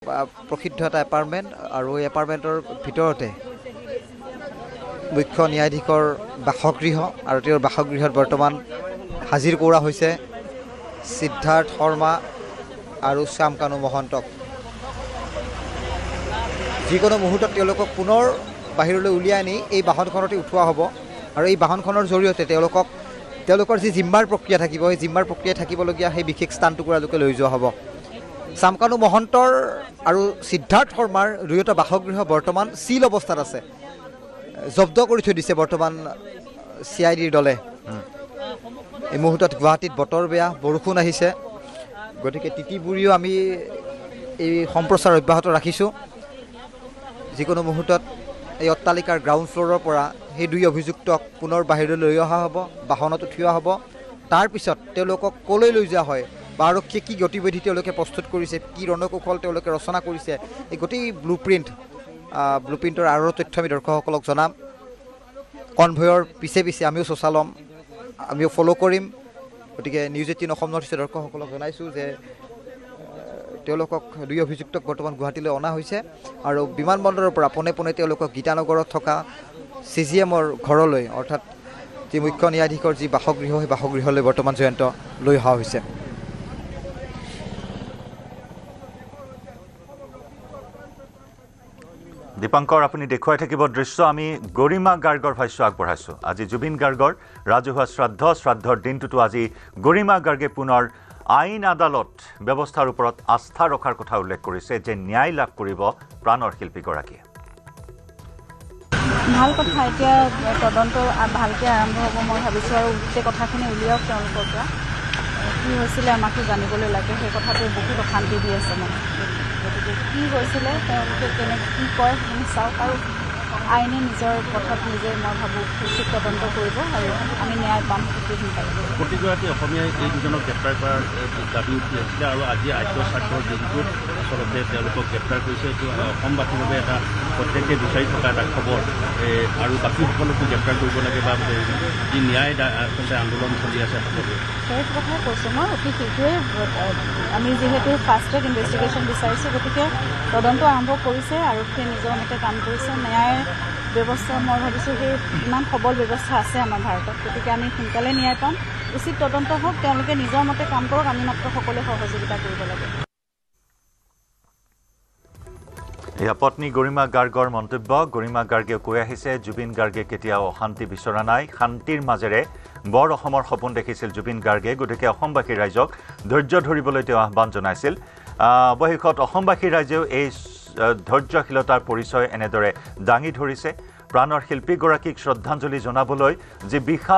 প্ৰসিদ্ধ এটা এপাৰ্টমেণ্ট আৰু এই এপাৰ্টমেণ্টৰ ভিতৰতে মুখ্য ন্যায়াধীশৰ বাসগৃহ আৰু তেওঁৰ বাসগৃহত বৰ্তমান হাজিৰ কৰা হৈছে সিদ্ধাৰ্থ শৰ্মা আৰু শ্যামকানু মহন্তক। যিকোনো মুহূৰ্তত তেওঁলোকক পুনৰ বাহিৰলৈ উলিয়াই আনি এই বাহনখনতে উঠোৱা হ'ব আৰু এই বাহনখনৰ জৰিয়তে তেওঁলোকৰ যি জিম্মাৰ প্ৰক্ৰিয়া থাকিব, সেই জিম্মাৰ প্ৰক্ৰিয়া থাকিবলগীয়া সেই বিশেষ স্থানটুকুৰালৈকে লৈ যোৱা হ'ব। শ্যামকানু মহন্তৰ আৰু সিদ্ধাৰ্থ শৰ্মাৰ দুয়োটা বাসগৃহ বৰ্তমান চিল অৱস্থাত আছে, জব্দ কৰি থৈ দিছে বৰ্তমান চি I ডিৰ দলে। এই মুহূৰ্তত গুৱাহাটীত বতৰ বেয়া, বৰষুণ আহিছে, গতিকে তিতিবুৰিও আমি এই সম্প্ৰচাৰ অব্যাহত ৰাখিছোঁ। যিকোনো মুহূৰ্তত এই অট্টালিকাৰ গ্ৰাউণ্ড ফ্ল'ৰৰ পৰা সেই দুই অভিযুক্তক পুনৰ বাহিৰলৈ লৈ অহা হ'ব, বাহনত উঠোৱা হ'ব। তাৰপিছত তেওঁলোকক ক'লৈ লৈ যোৱা হয় বা আৰক্ষীয়ে কি গতিবিধি তেওঁলোকে প্ৰস্তুত কৰিছে, কি ৰণকৌশল তেওঁলোকে ৰচনা কৰিছে, এই গোটেই ব্লু প্ৰিণ্টৰ আঁৰৰ তথ্য আমি দৰ্শকসকলক জনাম। কনভয়ৰ পিছে পিছে আমিও চচা ল'ম, আমিও ফ'ল' কৰিম। গতিকে নিউজ 18 অসম নৰ্থ ইষ্টৰ দৰ্শকসকলক জনাইছোঁ যে তেওঁলোকক দুই অভিযুক্তক বৰ্তমান গুৱাহাটীলৈ অনা হৈছে আৰু বিমানবন্দৰৰ পৰা পোনে পোনে তেওঁলোকক গীতানগৰত থকা চি জি এমৰ ঘৰলৈ, অৰ্থাৎ যি মুখ্য ন্যায়াধীশৰ যি বাসগৃহ, সেই বাসগৃহলৈ বৰ্তমান জয়ন্ত লৈ অহা হৈছে। দীপাংকৰ, আপুনি দেখুৱাই থাকিব দৃশ্য। আমি গৰিমা গাৰ্গৰ ভাষ্য আগবঢ়াইছোঁ। আজি জুবিন গাৰ্গৰ ৰাজহুৱা শ্ৰাদ্ধৰ দিনটোতো আজি গৰিমা গাৰ্গে পুনৰ আইন আদালত ব্যৱস্থাৰ ওপৰত আস্থা ৰখাৰ কথা উল্লেখ কৰিছে যে ন্যায় লাভ কৰিব প্ৰাণৰ শিল্পীগৰাকীয়ে। ভাল কথা, এতিয়া তদন্ত ভালকৈ আৰম্ভ হ'ব মই ভাবিছোঁ আৰু গোটেই কথাখিনি উলিয়াওক তেওঁলোকৰ পৰা, কি হৈছিলে আমাকো জানিবলৈ লাগে। সেই কথাটোৱে বহুত অশান্তি দি আছে মানে। গতিকে কি হৈছিলে, তেওঁলোকে কেনেকৈ কি কয় সেইখিনি চাওক আৰু আইনে নিজৰ পথত নিজে মই ভাবোঁ উচিত তদন্ত কৰিব আৰু আমি ন্যায় পাম অতি সোনকালে। প্ৰতিগৰাকী অসমীয়াই এই দুজনক গ্ৰেপ্তাৰ কৰাৰ দাবী উঠি আছিলে আৰু আজি আদ্য শ্ৰাদ্ধৰ দিনটোত আচলতে তেওঁলোকক গ্ৰেপ্তাৰ কৰিছে। এইটো অসমবাসীৰ বাবে এটা প্ৰত্যেকে বিচাৰি থকা এটা খবৰ আৰু বাকীসকলকো গ্ৰেপ্তাৰ কৰিব লাগে বা যি ন্যায় আচলতে আন্দোলন চলি আছে সকলোৱে সেই কথাই কৈছোঁ মই। অতি শীঘ্ৰেই আমি যিহেতু ফাষ্ট ট্ৰেক ইনভেষ্টিগেশ্যন বিচাৰিছোঁ, গতিকে তদন্ত আৰম্ভ কৰিছে, আৰক্ষীয়ে নিজৰ মতে কাম কৰিছে। ন্যায় ব্যৱস্থা মই ভাবিছোঁ সেই ইমান সবল ব্যৱস্থা আছে আমাৰ ভাৰতত, গতিকে আমি সোনকালে ন্যায় পাম। উচিত তদন্ত হওক, তেওঁলোকে নিজৰ মতে কাম কৰক, আমি মাত্ৰ সকলোৱে সহযোগিতা কৰিব লাগে। এয়া পত্নী গৰিমা গাৰ্গৰ মন্তব্য। গৰিমা গাৰ্গে কৈ আহিছে জুবিন গাৰ্গে কেতিয়াও অশান্তি বিচৰা নাই, শান্তিৰ মাজেৰে বৰ অসমৰ সপোন দেখিছিল জুবিন গাৰ্গে, গতিকে অসমবাসী ৰাইজক ধৈৰ্য ধৰিবলৈ তেওঁ আহ্বান জনাইছিল। অৱশেষত অসমবাসী ৰাইজেও এই ধৈৰ্যশীলতাৰ পৰিচয় এনেদৰে দাঙি ধৰিছে। প্ৰাণৰ শিল্পীগৰাকীক শ্ৰদ্ধাঞ্জলি জনাবলৈ যি বিশাল